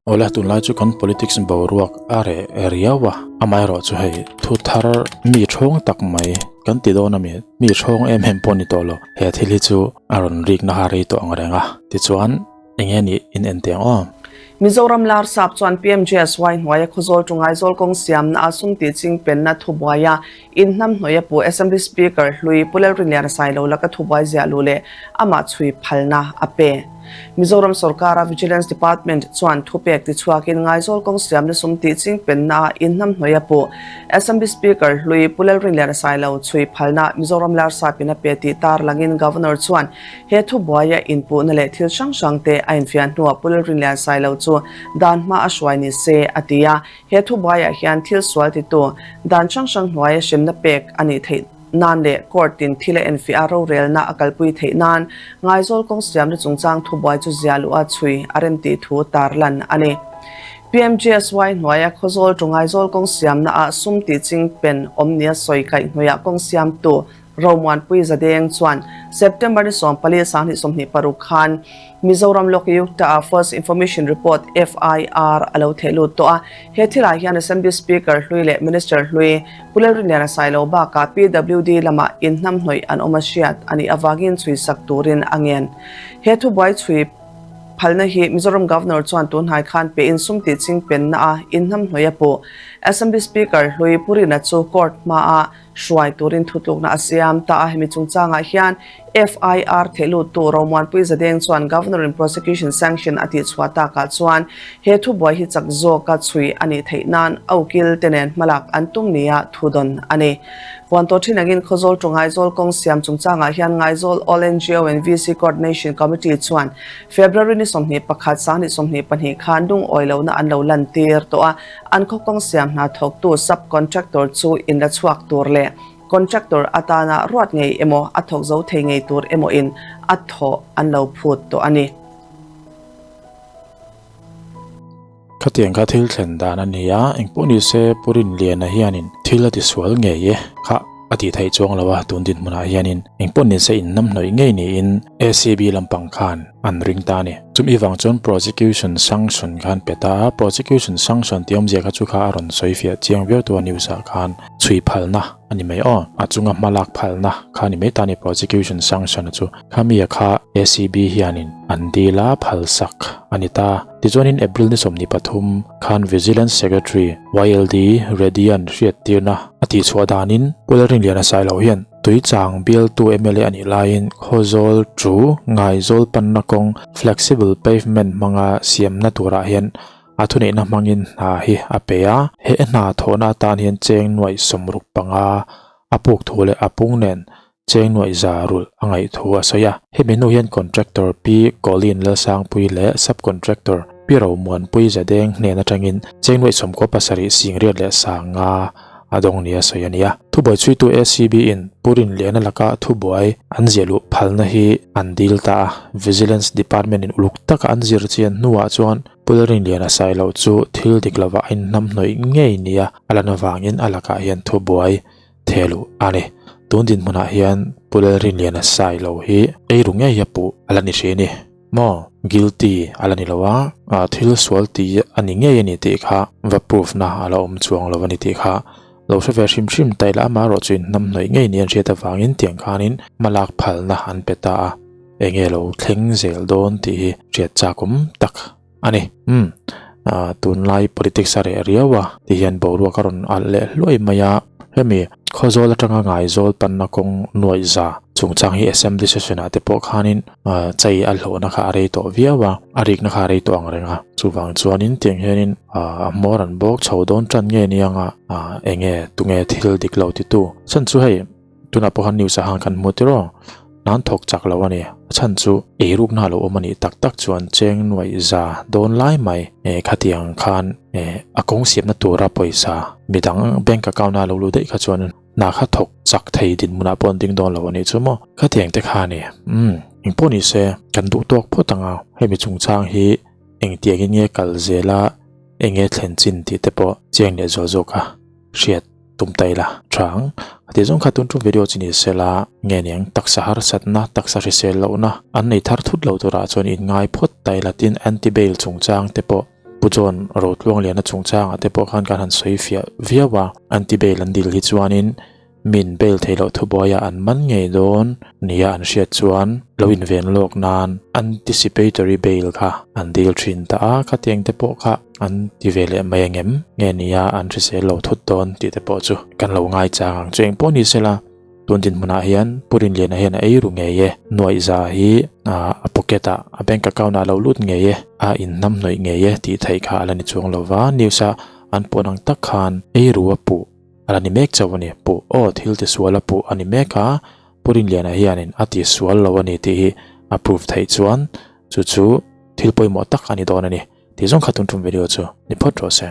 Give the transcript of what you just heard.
Awle tunlai chu kan politics boruak a reh riau a, amaherawhchu hei thu thar mi thawng tak mai kan ti dawn a mi, mi thawng em em pawh ni tawh lo, he thil hi chu a rawn rik na rei tawh ang reng a, tichuan eng nge nih in en teh ang aw. Mizoram Larsap chuan PMGSY hnuaia Khawzawl tu Ngaizawl kawng siamna a sum tih ching penna thubuaia inhnamhnawih a pu Assembly Speaker hlui Pu Lalrinliana Sailo laka thubuai ziah luh leh amah chhui phalna a pe. Mizoram sorkara Vigilance Department chuan thupek tichhuakin Ngaizawl kawng siamna sum tih ching penna a inhnamhnawih a pu Assembly Speaker hlui Pu Lalrinliana Sailo chhui phalna Mizoram Larsapin a pe tih tarlangin Governor chuan He thubuaia inpuhna leh thil hrang hrang te a infiah hnuah Pu Lalrinlian Sailo chu dan hma a hruai ni se a ti a. He thubuaiah hian thil sual titu dan hrang hrang hnuaia hremna pek a nih theih nan leh court in thil a enfiah a rorelna a kalpui theih nan Ngaizawl kawng siamna chungchang thubuai chu zia luh a chhui a rem tih thu tarlan a ni. PMGSY hnuaia Khawzawl to Ngaizawl kawng siamna ah sum tih ching pen awm nia sawi kaih hnuaiah kawng siamtu Romuanpui Zadeng chuan September ni 14 2026 khan Mizoram Lokayukta ah First Information Report, FIR, a lo theh lut tawh a. He thilah hian Assembly Speaker hlui leh Minister hlui Pu Lalrinliana Sailo bakah PWD lamah inhnamhnawih an awm a hriat a nih avangin chhuisak turin a ngen. He thubuai chhui phalna hi Mizoram Governor chuan tunhnai khan pe insum tih chingpenna a inhnamhnawih a puh. Assembly Speaker hlui Pu Rina chu court hmaah Hruai turin thutlukna a siam ta a, hemi chungchangah hian FIR thehluttu Romuanpui Zadeng chuan Governor in prosecution sanction a tihchhuah takah chuan he thubuai hi chak zawka chhui a nih theih nan a ukil te nen hmalak an tum nia thudawn a ni. Puan tawh thin angin Khawzawl to Ngaizawl kawng siam chungchangah hian Ngaizawl All ngo and VC Coordination Committee chuan February ni 21 2022 khan lungawi lohna an lo lantir tawh a, An khaw kawng siam hna thawktu sub-contractor chu in la chhuak tur leh contractor atana ruat ngei emaw a thawk zo thei ngei tur emaw in a thawh an lo phut tawh a ni. Khatiang kha thil thlen dan a ni a, engpawh ni se Pu Rinliana hianin thil a tisual ngei e kha a tih theih chuang lo a, tun dinhmunah hianin engpawh ni se innamhnawih ngei niin ACB lampang khan an ring ta a ni. Chumi vang chuan prosecution sanction khan pe ta a, prosecution sanction tih awmzia kha chu kha a rawn sawi fiah chiang viau tu a news ah khan chhui phalna a ni mai aw, a chunga hmalak phalna kha a ni mai ta a ni prosecution sanction a chu. Khami a kha ACB hianin an dil a phalsak a ni ta. Tichuanin April ni 23 khan Vigilance Secretary YLD Reddy-a'n hriattirna a tihchhuah danin Pu Lalrinliana Sailo hian Tuichang bialtu mla a nih laiin Khawzawl chu Ngaizawl panna kawng flexible pavement hmanga siamna turah hian a thuneihna hmangin hna hi a pe a. He hna thawhna atan hian cheng nuaih 65 a puk thu leh a pung nen cheng nuaih za rulh a ngaih thu a sawi a. Hemi hnu hian contractor Pi Colleen Lalsangpui leh sub-contractor Pi Romuanpui Zadeng hnen atangin cheng nuaih 17 singriat leh sanga a dawng nia sawi a ni a. Thubuai chhuitu ACB in Pu Rinliana laka thubuai an ziah luh phalna hi an dil ta a, Vigilance Department in uluk taka an zir chian hnuah chuan Pu Rinliana sawi loh chu thil dik lovah a inhnamhnawih ngei nia a lan avangin a lakah hian thubuai theh luh a ni. Tun dinhmunah hian Pu Rinliana sawi loh hi eiru ngei a puh a la ni hri a ni. Maw? Guilty a la ni lo a, thil sual ti a ni ngei a ni tih kha va proof na a la awm chuang lo a ni tih kha lo hre ve hrim hrim ta ila amaherawh chu inhnamhnawih ngei ni an hriat avangin tiang khanin hmalak phalna an pe ta a, enge lo thleng zel dawn tih hi hriat chak awm tak a ni. Umm tunlai politics a reh riau a ti hian boruak a rawn alh leh hluai mai a, hemi Khawzawl atanga Ngaizawl panna kawng nuaih za chungchang hi assembly session ah te pawh khanin chei a hlawhna kha a rei tawh viau a, a rikna kha a rei tawh ang reng a, chuvang chuanin tiang hianin a hmawr an bawk chho dawn tan nge nianga enge tunge thil dik lo titu chhan chu hei tunah pawh khan news ah khan kan hmu tiraw nan thawk chak lo a ni a chhan chu eirukna a lo awm a nih tak tak chuan cheng nuaih za dawn lai mai khatiang khan a kawng siamna tura pawisa midang bank account a lo lut daih kha chuan hna kha thawk chak thei dinhmunah pawh an ding dawn lo a nih chu maw khatiang te kha a ni umm engpawh ni se kan duh tawk phawt ang a hemi chungchang hi engtiangin nge kal zel a enge thlen chin tih te pawh chiang leh zual zawk a hriat tum ta ila chang a tih zawng kha tun tum video chi ni sela nge niang taksa harsatna taksa hrisel lohna an nei thar thut lo turah chuan in ngai phawt ta ila tin anti bail chungchang te pawh. Pu John Rotluangliana chungchangah te pawh khan kan han sawi fiah viau a, anti bail an dil hi chuanin min bail theih loh thubuaia an man ngei dawn nia an hriat chuan lo inven lawk nan anticipatory bail kha an dil thin ta a, khatiang te pawh kha an ti ve leh mai angem nge nia an hrisel lo thut dawn tih te pawh chu kan lo ngaichang ang chu engpawh ni sela. Tun dinhmunah hian Pu Rinliana hian a ei ru ngei e, nuaihza hi a pocket ah a bank account ah a lo lut ngei e, a inhnamhnawih ngei e tih theih kha a la ni chuang lo va, news a an puan ang tak khan ei ru a puh a la ni mek chauh a ni, puh aw thil tisual a puh a ni mek a, Pu Rinliana hianin a tisual lo a ni tih hi a prove theih chuan chu chu thil pawimawh tak a ni dawn a ni tih zawng kha tun tum video chu ni phawt rawh se.